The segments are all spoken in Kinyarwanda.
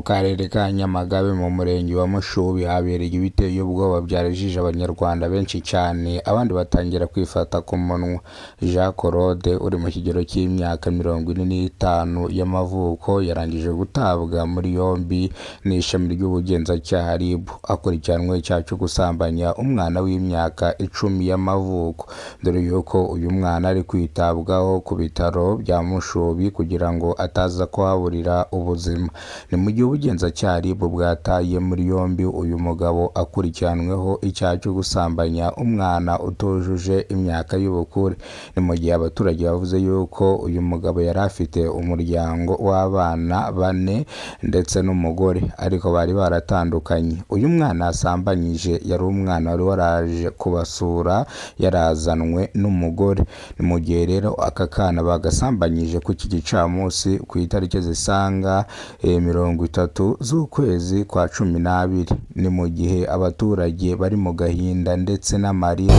Mu karere ka Nyamagabe mu murenge wa Mushubi habereye ibiteye ubwoba byarijije Abanyarwanda benshi cyane, abandi batangira kwifata ku munwa. Jean Claude uri mu kigero cy'imyaka 45 y'amavuko yarangije gutabwa muri yombi n'ishami ry'ubugenzacyaha RIB, akurikiranweho icyaha cyo gusambanya umwana w'imyaka 10 y'amavuko, dore yuko uyu mwana ari kwitabwaho ku bitaro bya Mushubi kugira ngo ataza kuhaburira ubuzima. Ni mu gihe ubugenzacyaha RIB bwataye muri yombi uyu mugabo akurikiranweho icyaha cyo gusambanya umwana utujuje imyaka y'ubukure. Ni mu gihe abaturage bavuze yuko uyu mugabo yari afite umuryango w'abana bane ndetse n'umugore, ariko bari baratandukanye. Uyu mwana yasambanyije yari umwana wari waraje kubasura yarazanwe n'umugore. Ni mu gihe rero aka kana bagasambanyije ku iki gicamunsi ku itariki zisaga 30 z'ukwezi kwa 12. Ni mu gihe abaturage bari mu gahinda ndetse n'amarira.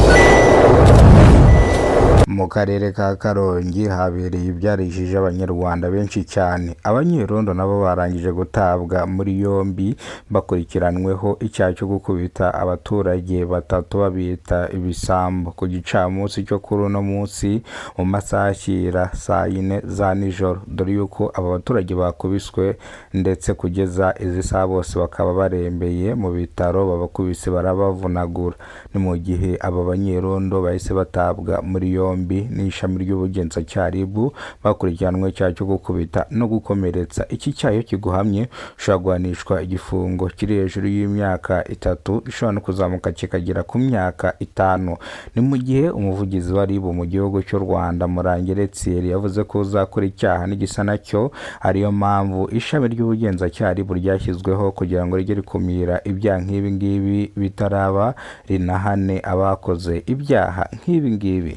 Mu karere ka Karongi habereye ibyarijije Abanyarwanda benshi cyane. Abanyerondo nabo barangije gutabwa muri yombi bakurikiranweho icyaha cyo gukubita abaturage batatu babita ibisambo ku gicamunsi cyo kuri uno munsi mu masaha ashyira saa yine za nijoro, dore yuko aba baturage bakubiswe ndetse kugeza izi saha bose bakaba barembeye mu bitaro, babakubise barabavunagura. Ni mu gihe aba banyerondo bahise batabwa muri yombi n'ishami ry'ubugenzacyaha RIB bakurikiranwe icyaha cyo gukubita no gukomeretsa. Iki cyaha iyo kiguhamye ushobora guhanishwa igifungo kiri hejuru y'imyaka 3, gishobora no kuzamuka kikagera ku myaka 5. Ni mu gihe umuvugizi wa RIB mu gihugu cy'u Rwanda Murangire Thierry yavuze ko uzakora icyaha n'igisa nacyo, ariyo mpamvu ishami ry'ubugenzacyaha RIB ryashyizweho kugira ngo rijye rikumira ibyaha nk'ibi ngibi bitaraba, rinahane abakoze ibyaha nk'ibi ngibi.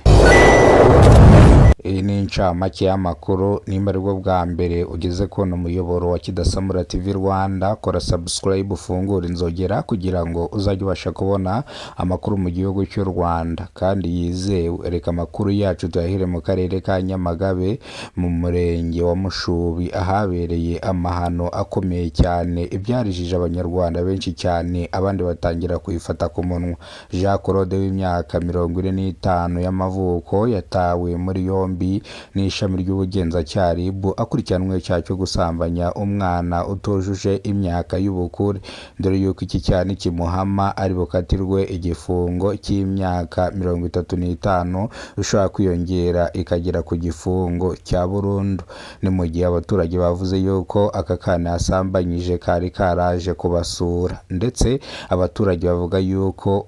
Iyi ni incamake y'amakuru. Nimba aribwo bwa mbere ugeze kubona umuyoboro wa Kidasamura TV Rwanda, kora subscribe, ufungure inzogera kugira ngo uzajye ubasha kubona amakuru mu gihugu cy'u Rwanda kandi yizewe. Reka amakuru yacu tuyahere mu karere ka Nyamagabe mu murenge wa Mushubi ahabereye amahano akomeye cyane, ibyarijije Abanyarwanda benshi cyane, abandi batangira kuyifata ku munwa. Jean Claude w'imyaka 45 y'amavuko yatawe muri yombi n'ishami ry'ubugenzacyaha RIB akurikiranweho icyaha cyo gusambanya umwana utujuje imyaka y'ubukure, dore yuko iki cyaha nikimuhama ari bukatirwe igifungo cy'imyaka 35 ishobora kwiyongera ikagera ku gifungo cya burundu. Ni mu gihe abaturage bavuze yuko aka kana yasambanyije kari karaje kubasura, ndetse abaturage bavuga yuko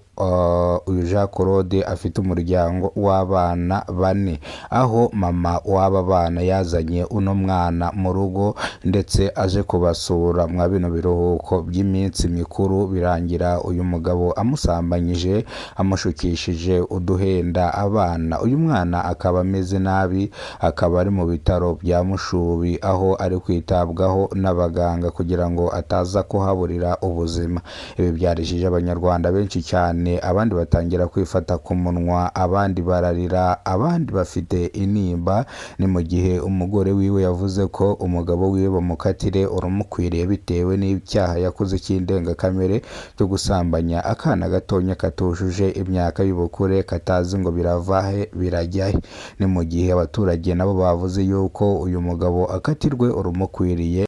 uyu Jean Claude afite umuryango w'abana bane, aho mama w'aba bana yazanye uno mwana mu rugo ndetse aje kubasura mwa bino biruhuko by'iminsi mikuru, birangira uyu mugabo amusambanyije amushukishije uduhenda abana. Uyu mwana akaba ameze nabi, akaba ari mu bitaro bya Mushubi aho ari kwitabwaho n'abaganga kugira ngo ataza kuhaburira ubuzima. Ibi byarijije Abanyarwanda benshi cyane, abandi batangira kwifata ku munwa, abandi bararira, abandi bafite intimba. Ni mu gihe umugore wiwe yavuze ko umugabo wiwe bamukatire urumukwiriye bitewe n'icyaha yakoze cy'indengakamere cyo gusambanya akana gatonya katujuje imyaka y'ubukure, katazi ngo birava he birajya he. Ni mu gihe abaturage nabo bavuze yuko uyu mugabo akatirwe urumukwiriye.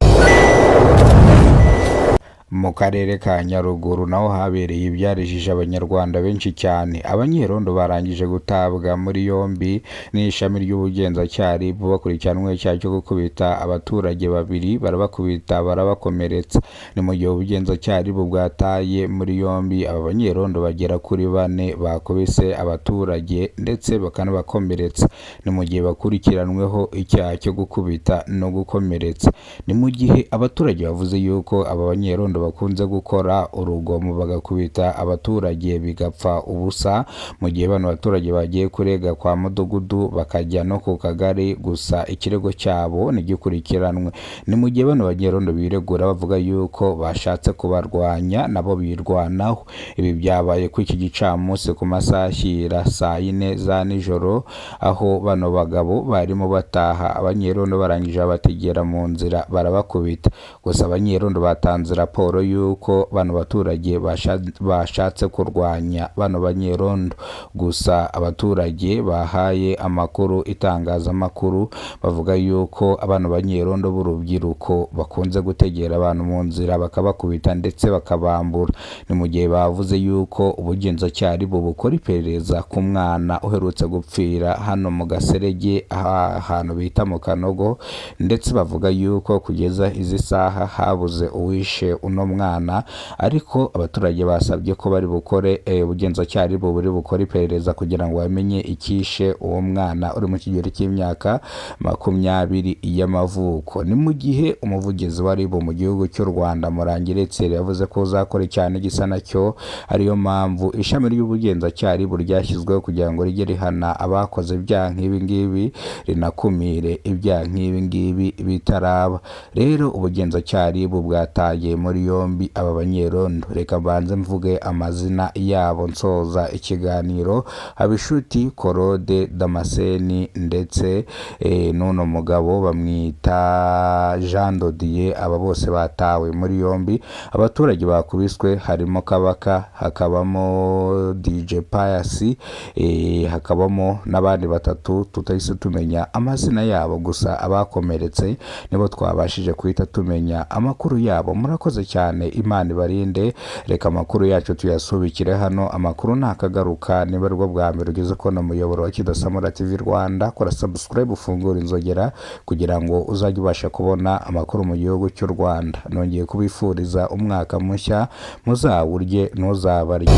Mu karere ka Nyaruguru naho habereye ibyarijije Abanyarwanda benshi cyane. Abanyerondo barangije gutabwa muri yombi n'ishami ry'ubugenzacyaha RIB bakurikiranweho icyaha cyo gukubita abaturage babiri, barabakubita barabakomeretsa. Ni mu gihe ubugenzacyaha RIB bwataye muri yombi aba banyerondo bagera kuri bane bakubise abaturage ndetse bakanabakomeretsa. Ni mu gihe bakurikiranweho icyaha cyo gukubita no gukomeretsa. Ni mu gihe abaturage bavuze yuko aba banyerondo banyerondo bakunze gukora urugomo bagakubita abaturage bigapfa ubusa, mu gihe bano baturage bagiye kurega kwa mudugudu bakajya no ku kagari, gusa ikirego cyabo ntigikurikiranwe. Ni mu gihe bano banyerondo biregura bavuga yuko bashatse kubarwanya nabo birwanaho. Ibi byabaye kuri iki gicamunsi ku masaha ashyira saa yine za nijoro, aho bano bagabo barimo bataha abanyerondo barangije babategera mu nzira barabakubita. Gusa abanyerondo batanze raporo y'uko bano baturage bashatse kurwanya bano banyerondo. Gusa abaturage bahaye amakuru itangazamakuru bavuga yuko bano banyerondo b'urubyiruko bakunze gutegera abantu mu nzira bakabakubita ndetse bakabambura. Ni mu gihe bavuze yuko ubugenzacyaha bukora iperereza ku mwana uherutse gupfira hano mu Gaserege, ahantu bita mu Kanogo, ndetse bavuga yuko kugeza izi saha habuze uwishe uno mwana, ariko abaturage basabye ko bari bukore ubugenzacyaha buri bukore iperereza kugira ngo bamenye icyishe uwo mwana uri mu kigero cy'imyaka 20 y'amavuko. Ni mu gihe umuvugizi wa RIB mu gihugu cy'u Rwanda Murangira Etienne yavuze ko uzakora icyaha gisa nacyo, ariyo mpamvu ishami ry'ubugenzacyaha RIB ryashyizweho kugira ngo rijye rihana abakoze ibyaha nk'ibi ngibi, rinakumire ibyaha nk'ibi ngibi bitaraba. Rero ubugenzacyaha RIB bwataye muri yombi aba banyerondo. Reka mbanze mvuge amazina yabo nsoza ikiganiro: Habishuti Korode Damascene ndetse n'uno mugabo bamwita Jean Dodier. Aba bose batawe muri yombi. Abaturage bakubiswe harimo Kabaka, hakabamo DJ Pius, hakabamo n'abandi batatu tutahise tumenya amazina yabo, gusa abakomeretse nibo twabashije guhita tumenya amakuru yabo. Murakoze cyane, Imana ibarinde. Reka amakuru yacu tuyasubikire hano, amakuru ntakagaruka. Niba aribwo bwa mbere ugeze kubona umuyoboro wa Kidasamura TV Rwanda, kora subscribe, ufungure inzogera kugira ngo uzajye ubasha kubona amakuru mu gihugu cy'u Rwanda. Nongeye kubifuriza umwaka mushya, muzawurye ntuzabarye.